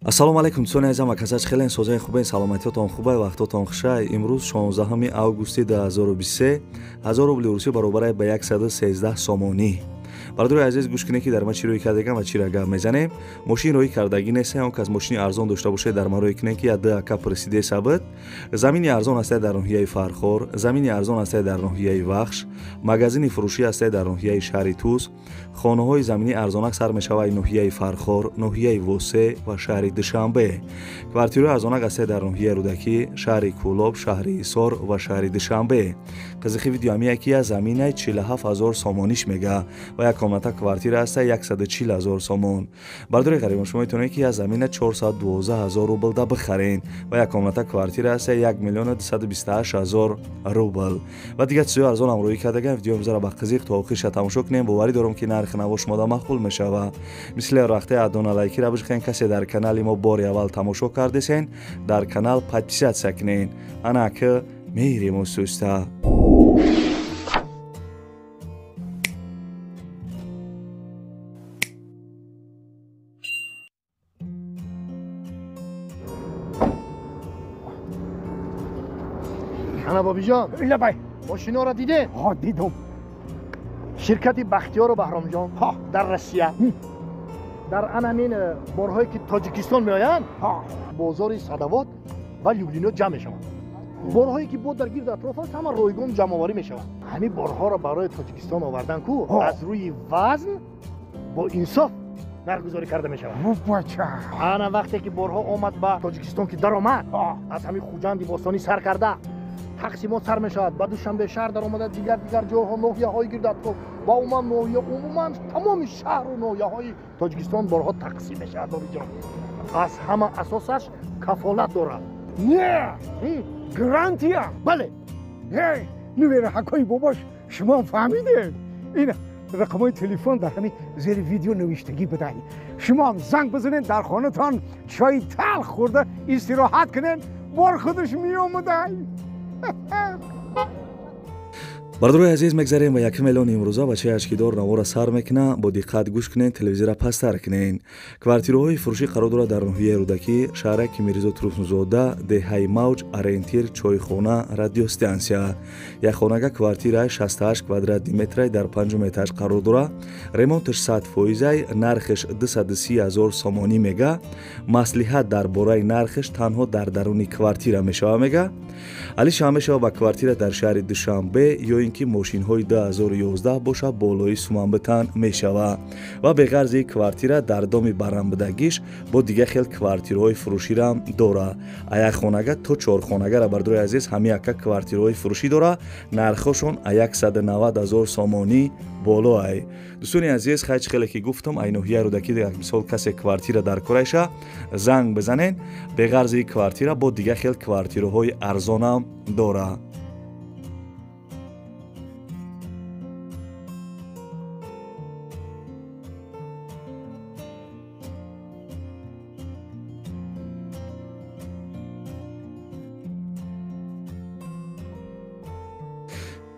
Ассалому алайкум дӯстони азизам ва касач хелен созаи хубен, саломатиётон хубай, вақтотон хушай. Имрӯз 16 августи 2023, 1000 рубли русӣ баробарай ба 113 сомонӣ. Бародарои азиз, гӯш кунед, ки дар ма чӣ рӯй кардагам ва чиро гап мезанем. Мошин рӯй кардагӣ нест, он кас мошини арзон дошта бошед, дар ма рӯй кунед, ки я ду ака пресиде сабит. Замини арзон ҳастае дар ноҳияи Фархор, замини арзон ҳастае дар ноҳияи Вахш, магазини фурӯшӣ ҳастае дар ноҳияи шаҳри Тӯс, хонаҳои заминӣ арзонак сар мешавад ноҳияи Фархор, ноҳияи Восе ва шаҳри Душанбе. Квартираҳои арзонак ҳастае дар ноҳияи Рӯдакӣ, шаҳри Кӯлоб, шаҳри Ҳисор ва шаҳри Душанбе. Қизиқи видео ҳамия ки я заминай 47 000 сомониш мега ва як комната квартира ҳаста 140 000 сомон. Бародари ғарибон, шумо метавонед, ки я замина 412 000 рубл да бихарен ва як комната квартира ҳаста 1 миллиону 228 000 рубл. Ва дигар чизҳои арзон ҳам рӯй кардагам. Видео имрӯзаро ба қизиқ то охирша тамошо кунем. Боварӣ дорам, ки нархи наво шумода маъқул мешава. Мисли вақте адона лайкира бижихен. Касе дар канали мо бори аввал тамошо кардесен, дар канал подписаться кунен. Ана ки меирем усуста. Ана, Бобиҷон. Лабай. Мошиноро дидед? Ҳо, дидум. Ширкати Бахтиёру Баҳромҷон дар Россия дар анамин борҳое, ки Тоҷикистон меоянд, бозори Садовод ва Люблино ҷамъ мешаванд. Борҳое, ки бо дар гирду атроф аст, ҳама ройгон ҷамъоварӣ мешаванд. Ҳамин борҳоро барои Тоҷикистон овардан ку аз рӯи вазн бо инсоф нархгузорӣ карда мешавад. Бача. Ана вақте ки борҳо омад ба Тоҷикистон, ки даромад, аз ҳамин Хуҷанди бостонӣ сар карда, тақсимот сар мешавад, ба Душанбе шаҳр даромада, дигар дигар ҷойҳо, ноҳияҳои гирду атроф ва умуман ноҳия, умуман тамоми шаҳру ноҳияҳои Тоҷикистон борҳо тақсим мешавад. Бобиҷон, аз ҳама асосаш кафолат дорад. Не, гарантия. Бале. Нувераҳакои бобош, шумо фаҳмидед, ин рақамҳои телефон дар ҳамин зери видео навиштагӣ будай. Шумоам занг бизанед, дар хонатон чойи талх хӯрда истироҳат кунед, бор худаш меомадай. Бародарои азиз, мегзарем ба якум эълони имрӯза. Бачаи ашкидор навора сар мекуна, бо диққат гӯш кунед, телевизора пасттар кунед. Квартираҳои фурӯшӣ қарор дорад дар ноҳияи Рӯдакӣ, шаҳраки Мирзо Турсунзода, деҳаи Мавҷ, ориентир чойхона, радиостансия. Як хонага квартираи 68 квадратный метрай дар панҷум этаж қарор дорад. Ремонташ 100%-ай, нархаш 230 000 сомонӣ мега. Маслиҳат дар бораи нархаш танҳо дар даруни квартира мешава мега. Алишам мешава ба квартира дар шаҳри Душанбе ё ин ки мошинҳои 2011 боша, болои суманбитан мешава. Ва беғарзи квартира дар доми барамбудагиш бо дигар хел квартираҳои фурӯширам дора. А як хонага то чорхонагара, бародарои азиз, ҳамин яка квартираҳои фурӯшӣ дора. Нархҳошон а 190 000 сомонӣ боло ай. Дӯстони азиз, хай, чӣ хеле ки гуфтам, ай ноҳияи Рӯдакӣ як мисол касе квартира дар корайша, занг бизанен. Беғарзи квартира бо дигар хел квартираҳои арзонам дора.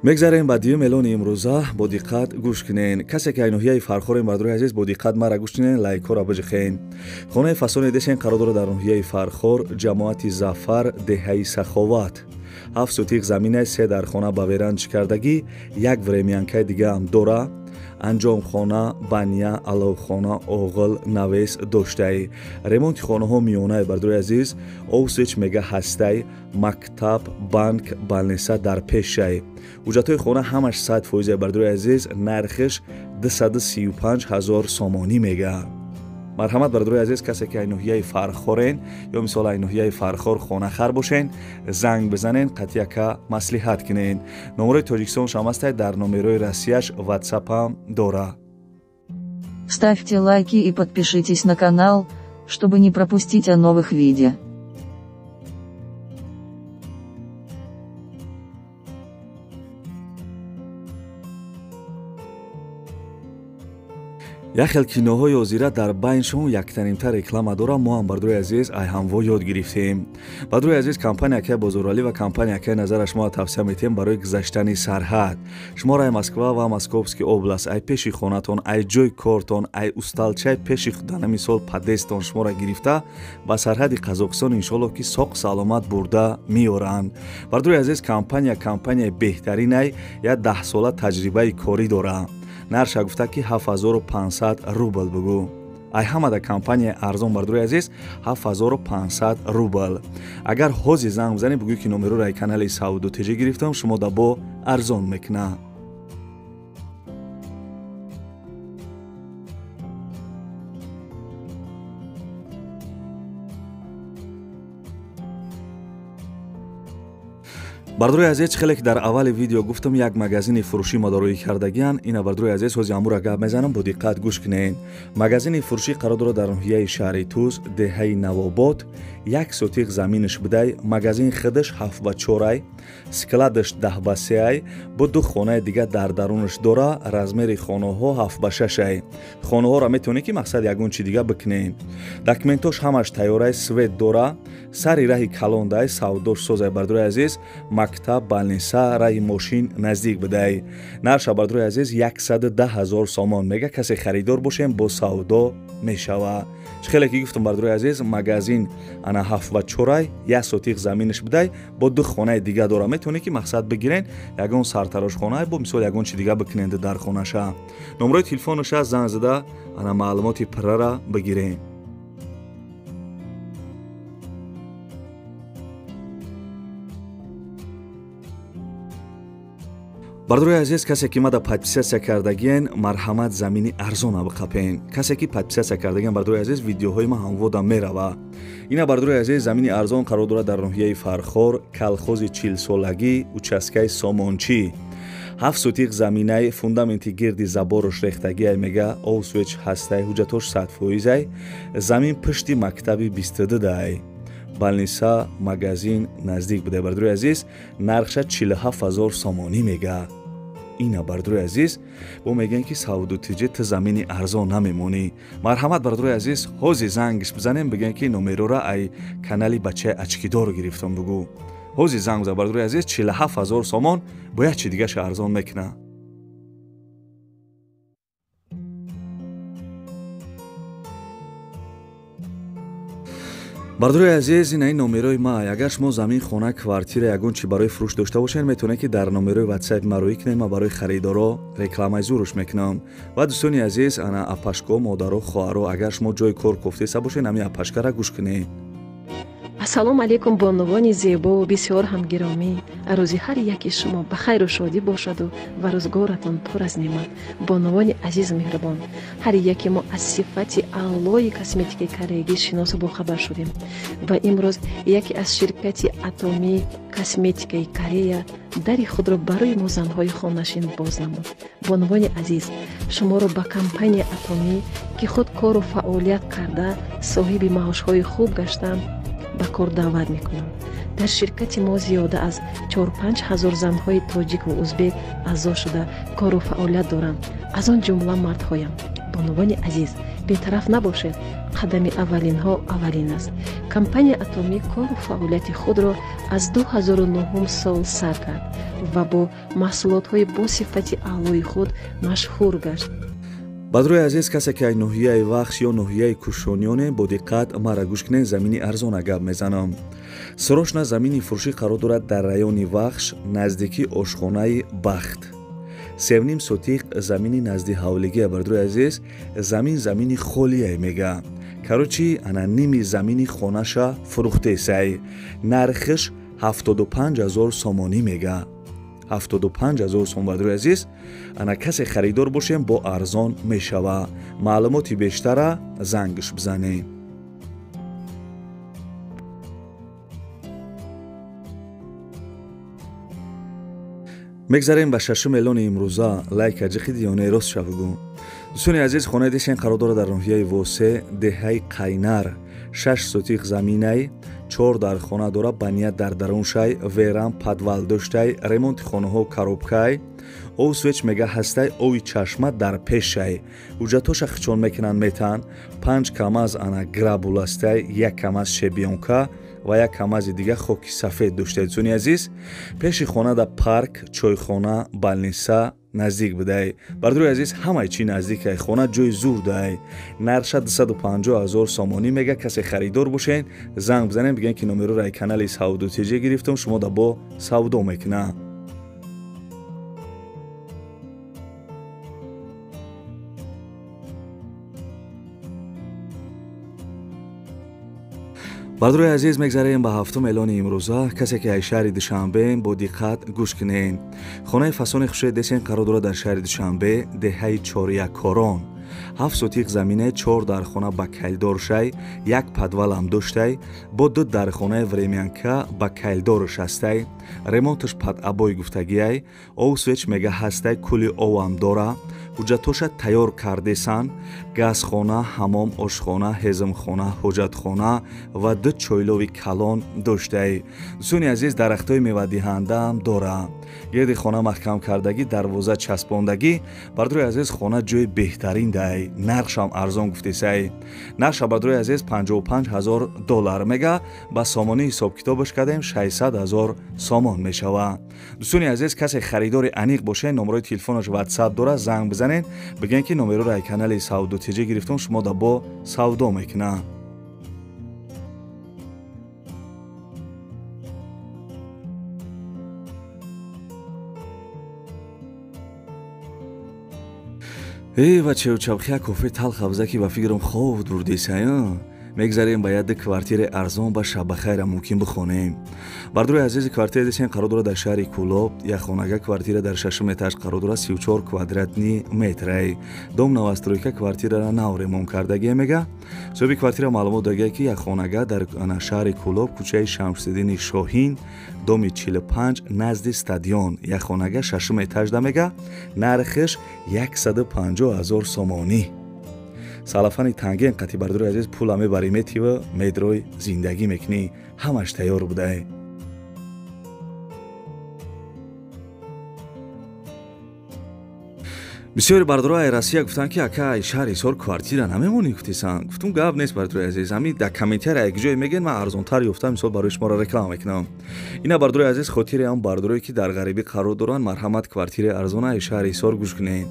Мегзарем ба дуюм эълони имрӯза. Бо диққат гӯш кунен. Касе ки ай ноҳияи Фархорем, бародарои азиз, бо диққат мара гӯш кунен, лайкҳоро биҷихен. Хонаи фасони десен қарор дорад дар ноҳияи Фархор, ҷамоати Зафар, деҳаи Саховат. 7 сотих заминай, се дар хона ба веранч кардагӣ, як времянкаи дигаам дора. Анҷомхона, баня, аловхона, оғил, навес доштаи. Ремонти хонаҳо миёнаи, бародарои азиз, овсеч мега ҳастай, мактаб, банк, балниса дар пешай. Ҳуҷҷатҳои хона ҳамаш 100%, бародарои азиз, нархиш 235 000 сомонӣ мега. Марҳамат, бародарои азиз, касе ки ай ноҳияи Фархорен ё мисол ай ноҳияи Фархор хонахар бошен, занг бизанен, қатъияка маслиҳат кунен. Номерои Тоҷикистон шам ҳастай, дар номерои Россияш ватсапам дора. Ставьте лайки и подпишитесь на канал, чтобы не пропустить о новых видео. Як хел киноҳои ҳозира дар байншон яктанимта реклама дора. Мо ҳам, бардорои азиз, ай ҳамво ёд гирифтем. Бардорои азиз, компания акай Бозоралӣ ва компания акай Назара шумо тавсия метиҳем барои гузаштани сарҳад. Шуморо ай Москва ва Московский область, ай пеши хонатон, ай ҷои кортон, ай усталчаи пеши данами сол подъездтон шуморо гирифта ба сарҳади Қазоқистон иншоаллоҳ ки соқ саломат бурда меоранд. Бардорои азиз, компания беҳтаринай, як 10 сола таҷрибаи корӣ дора. Нарша гуфта ки 7500 рубл бугу. Ай ҳамада компания арзон, бардорои азиз, 7500 рубл. Агар ҳозир занг бизанӣ, бугӯ ки номероро ай канали Савдо ТЖ гирифтам, шумо да бо арзон мекуна. Бардорои азиз, хеле ки дар аввали видео гуфтам, як магазини фурӯшӣ мадороӣ кардагиян. Ина, бардорои азиз, ҳози амура гап мезанам, бо диққат гӯш кунед. Магазини фурӯшӣ қарор дорад дар ноҳияи шаҳри Туз, деҳаи Навобод. 1 сотиқ заминаш будай. Магазин худаш 7 ба 4, складаш 10 ба 3, бо ду хонаи дига дар дарунаш дора. Размери хонаҳо 7 ба 6. Хонаҳоро метавонед ки мақсад ягон чи дига бикунед. Документош ҳамаш тайёрай, свет дора, сари раҳи калондай, савдош созай, бардорои азиз. Мактаб, больница, раҳи мошин наздик будай. Нарша, бардорои азиз, 110 000 сомон мега. Касе харидор бошем, бо савдо мешава. Чӣ хеле ки гуфтам, бардорои азиз, магазин ана 7 ба 4, 1 сотиқ заминаш будай, бо ду хонаи дига дора. Метавонед ки мақсад бигирен ягон сартарошхона, бо мисол ягон чи дига бикунед дар хонаша. Номрои телефонаша занг зада ана маълумоти пуррара бигирем. Бардорои азиз, касе ки мада подписаться кардагиен, марҳамат, замини арзона биқапен. Касе ки подписаться кардагиен, бардорои азиз, видеоҳои ма ҳамвода мерава. Ина, бардорои азиз, замини арзон қарор дорад дар ноҳияи Фархор, колхози чилсолагӣ, участкаи Сомончӣ. 7 сотиқ заминай, фундаменти гирди заборош рехтагиай, мега, овсвеч ҳастай, ҳуҷҷатош 100%-ай. Замин пушти мактаби 22-дай, больница, магазин наздик будай. Бардорои азиз, нархша 47 000 сомонӣ мега. Ина, бардорои азиз, бо мегӯянд ки Савдо ТЖ ту замини арзон намемонӣ. Марҳамат, бардорои азиз, ҳозир зангиш бизанем, бигӯянд ки номерора ай канали бачаи очкидор гирифтам бугӯ. Ҳозир занг бизан, бардорои азиз, 47 000 сомон, бо як чи дигаша арзон мекуна. Бардорои азиз, ина ин номерои ма. Агар шумо замин, хона, квартира, ягон чи барои фурӯш дошта бошед, метавонед ки дар номерои ватсапи ма рӯӣ кунед. Ма барои харидоро рекламаи зуруш мекунам. Ва дӯстони азиз, ана апашко, модаро, хоҳаро, агар шумо ҷои кор кофтеса бошед, ҳамин апашкара гӯш кунед. Ассалому алайкум, бонувони зебову бисёр ҳам гиромӣ. Рӯзи ҳар яки шумо ба хайру шодӣ бошаду ва рӯзгоратон пур аз неъмат. Бонувони азизу меҳрубон, ҳар яке мо аз сифати аълои косметикаи кореягӣ шиносу бохабар шудем ва имрӯз яке аз ширкати Атомӣ косметикаи Корея дари худро барои мо занҳои хонашин боз намуд. Бонувони азиз, шуморо ба компания Атомӣ, ки худ кору фаъолият карда, соҳиби маошҳои хуб гаштаанд, ба кор даъват мекунам. Дар ширкати мо зиёда аз 4-5 ҳазор занҳои тоҷику узбек аъзо шуда, кору фаъолият доранд, аз он ҷумла мардҳоям. Бонувони азиз, бетараф набошед, қадами аввалинҳо аввалин аст. Компания Атомӣ кору фаъолияти худро аз 2009 сол сар кард ва бо маҳсулотҳои бо сифати аълои худ машҳур гашт. Бардорои азиз, касе ки ай ноҳияи Вахш ё ноҳияи Кушониёне, бо диққат мара гӯш кунед, замини арзона гап мезанам. Срочно замини фурӯшӣ қарор дорад дар райони Вахш, наздикии ошхонаи Бахт. 3,5 сотиқ замини назди ҳавлигия. Бардорои азиз, замин замини холие мега. Короче, ана ними замини хонаша фурӯхтесай. Нархиш 75 000 сомонӣ мега. 75 000 сом, бардорои азиз. Ана касе харидор бошем, бо арзон мешава. Маълумоти бештара зангш бизанед. Мегзарем ба шашум эълони имрӯза. Лайк аҷиқиди ё не, рост шавгӯ. Дӯстони азиз, хонаи десен қарор дорад дар ноҳияи Восе, деҳаи Қайнар. 6 сотиқ заминай, чор дар хона дора, баня дар даруншай, веран, подвал доштай, ремонти хонаҳо коробкай. Ов свеч мега ҳастай, ови чашма дар пешай. Ҳуҷҷатоша хичон мекунанд метан. 5 камаз ана грабуластай, 1 камаз шебионка ва 1 камази дига хоки сафед доштаи. Дӯстони азиз, пеши хона да парк, чойхона, балниса наздик будай. Бардори азиз, ҳамаи чӣ наздикай, хона ҷои зур дай. Нарша 250 000 сомонӣ мега. Касе харидор бошен, занг бизанем, бигӯен ки номероро ай канали Савдо ТЖ гирифтам, шумо да бо савдо мекуна. Бардори азиз, мегзарем ба ҳафтум эълони имрӯза. Касе ки аз шаҳри Душанбе, бо диққат гӯш кунед. Хонаи фасони хушрӯи десен қарор дорад дар шаҳри Душанбе, деҳаи Чорякорон. 7 сотиқ замине, 4 дархона ба кайлдоршай, 1 подвалам доштай, бо 2 дархонаи времянка ба кайлдорш ҳастай. Ремонташ под обой гуфтагиай, ов свеч мега ҳастай, кули овам дора. Ҳуҷҷатоша тайёр кардесан, газхона, ҳамом, ошхона, ҳезмхона, ҳоҷатхона ва 2 чойлови калон доштай. Дӯстони азиз, дарахтҳои мевадиҳандаам дора. Гирди хона маҳкам кардагӣ, дарвоза часпондагӣ. Бардори азиз, хона ҷои беҳтарин дай, нархшам арзон гуфтесай. Нарша бардори азиз 55 000 доллар мега, ба сомонӣ ҳисобкитобаш кардем 600 000 сомон мешава. Дӯстони азиз, касе харидори аниқ боше, номерои телефонаш WhatsApp дора, занг бизанед, бигӯен ки номероро ай канали Савдо ТЖ гирифтам, шумо да бо савдо мекуна. Эй бачеу, чабхия кофе талх абза ки ба фикрам хоб дурдесай. Мегзарем ба яд квартири арзон, ба шабахайра мумкин бихонем. Бардори азизи, квартира десен қарор дорад дар шаҳри Кӯлоб, як хонага квартира дар шашум этаж қарор дорад, 34 квадратни метрай. Дом новостройка, квартирара нав ремонт кардагия мега. Соҳиби квартира маълумот дагия ки як хонага дар шаҳри Кӯлоб, кӯчаи Шамсиддини Шоҳин, доми 45, назди стадион, як хонага шашум этажда мега. Нархиш 150 000 сомонӣ. Салафани танген қати бардори азиз, пула мебарӣ, метива, медрой, зиндагӣ мекунӣ, ҳамаш тайёр будай. Бисёри бардорҳо ай Россия гуфтанд ки ака, ай шаҳри Ҳисор квартира намемонӣ гуфтесан. Гуфтум гап нест бардори азиз, ҳами дар комментария як ҷое мегӯянд, ман арзонтар ёфтам, мисол барои шуморо реклама мекунам. Ина бардори азиз, хотири ҳам бардорое ки дар ғарибӣ қарор доранд, марҳамат, квартираи арзона ай шаҳри Ҳисор гӯш кунед.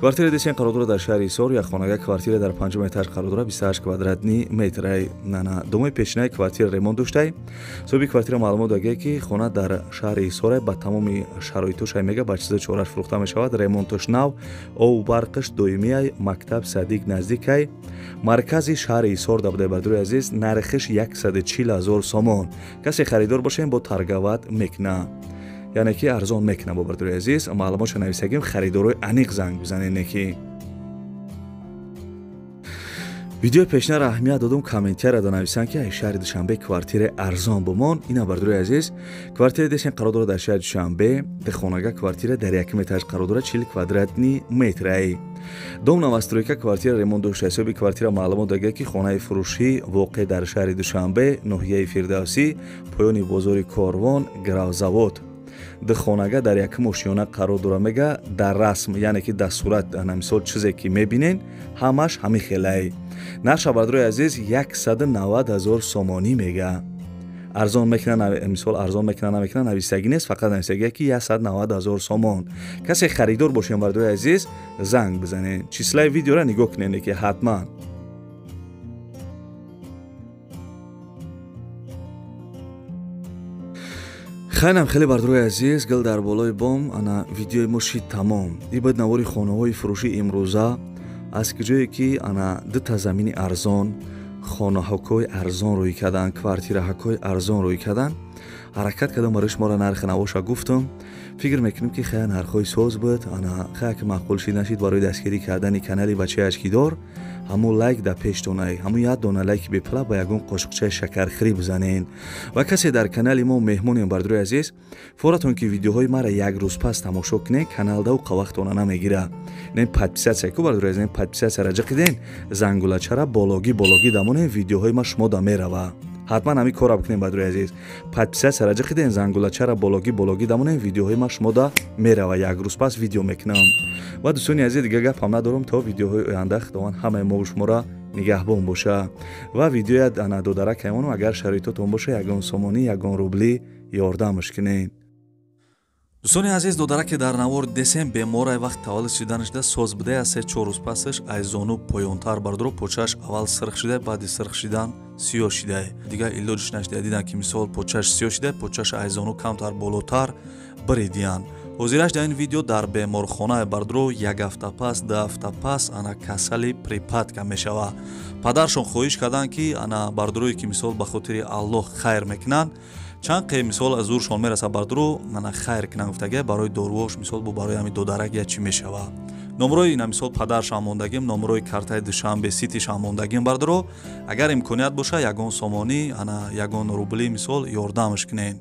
Квартира десен қарор дорад дар шаҳри Ҳисор, як хонага квартира дар панҷум этаж қарор дорад, 28 квадратни метрай. Нана домои пешинаи квартира ремонт доштай. Соҳиби квартира маълумот дагия ки хона дар шаҳри Ҳисор ба тамоми шароитош мега, ба чиза чораш фурӯхта мешавад, ремонтош нав, ов барқиш доимиай, мактаб садик наздикай, маркази шаҳри Ҳисор да будай. Бардори азиз, нархиш 140 000 сомон. Касе харидор бошем, бо торговать мекуна, яъне ки арзон мекуна. Бо бардори азиз, маълумотша нависагим, харидорои аниқ занг бизанед. Неки видеои пешинара аҳамият додум, комментария да нависанд ки ай шаҳри Душанбе квартираи арзон бумон. Ина бардори азиз, квартираи десен қарор дорад дар шаҳри Душанбе, дехонага квартира дар якум этаж қарор дорад, 40 квадратни метрай. Дом новостройка, квартира ремонт дошта. Ҳисоби квартира маълумот дагия ки хонаи фурӯшӣ воқеъ дар шаҳри Душанбе, ноҳияи Фирдавсӣ, поёни бозори Корвон, Гравзавод. Духонага дар якум ошиёна қарор дора мега, дар расм, яъне ки дар сурат, мисол чизе ки мебинен, ҳамаш ҳамин хелай. Нарша бардори азиз 190 000 сомонӣ мега. Арзон мекуна, мисол арзон мекуна, намекуна, нависагӣ нест, фақат нависагия ки 190 000 сомон. Касе харидор бошем бардори азиз, занг бизанед. Числаи видеора нигоҳ кунед ки ҳатман. Хайнам хеле бардорои азиз, гил дар болои бом ана видеои мо шид тамом. И бад навори хонаҳои фурӯши имрӯза, аз ҷое ки ана дута замини арзон, хонаҳокҳои арзон рӯй кардан, квартираҳакҳои арзон рӯй кардан, ҳаракат кардам барои шуморо нархи навоша гуфтам. Фикр мекунем ки хая нархҳои соз буд, ана хая ки маъқул шид нашид, барои дастгирӣ кардани канали бачаи ашкидор ҳамун лайк дар пештонай, ҳамун як дона лайки бепула ба ягон қошиқчаи шакархӯрӣ бизанен. Ва касе дар канали мо меҳмонем бардорои азиз, форатон ки видеоҳои мара як рӯз пас тамошо кунед, каналдау қавақтона намегира. Не подписаться ку бардорои азиз, подписаться ра ҷиқиден, зангулачара бологӣ бологӣ дамонен, видеоҳои ма шумо да мерава. Ҳатман ҳамин корро бикунем, бародари азиз. Подписаться ра ҷиқиден, зангулачара бологӣ бологӣ дамонем, видеоҳои ма шумода мерава, як рӯз пас видео мекунам. Ва дӯстони азиз, дига гапам надорам. То видеоҳои оянда Худованд ҳамаи мову шуморо нигаҳбон боша. Ва видеоя ана додарак ҳаймонам, агар шароитотон боша, ягон сомонӣ, ягон рублӣ ёрдамаш кунед. Дӯстони азиз, додараке дар навор десем беморай, вақт таваллуд шиданашда соз будая, аз 3-4 рӯз пасаш аз зону поёнтар, бардоро, почааш аввал сирх шидай, баъди сирх шидан сиёҳ шидай. Дигар илоҷиш нашидай. Дидан, ки мисол почааш сиёҳ шидай, почааш аз зону камтар болотар биридиянд. Ҳозираш дар ин видео дар беморхона, бардоро, як ҳафта пас, 2 ҳафта пас ана касали припадка мешава. Падаршон хоҳиш карданд, ки ана бардорое, ки мисол ба хотири Аллоҳ хайр мекунанд, чанд қе мисол аз зуршон мераса, бардоро, ана хайр кунанд гуфтага, барои доруош, мисол бо барои ҳами додарак я чӣ мешава. Номрои ина мисол падаршам мондагим, номрои картаи Душанбе Ситишам мондагим, бардоро, агар имконият боша, ягон сомонӣ, ана ягон рубли мисол ёрдамаш кунед.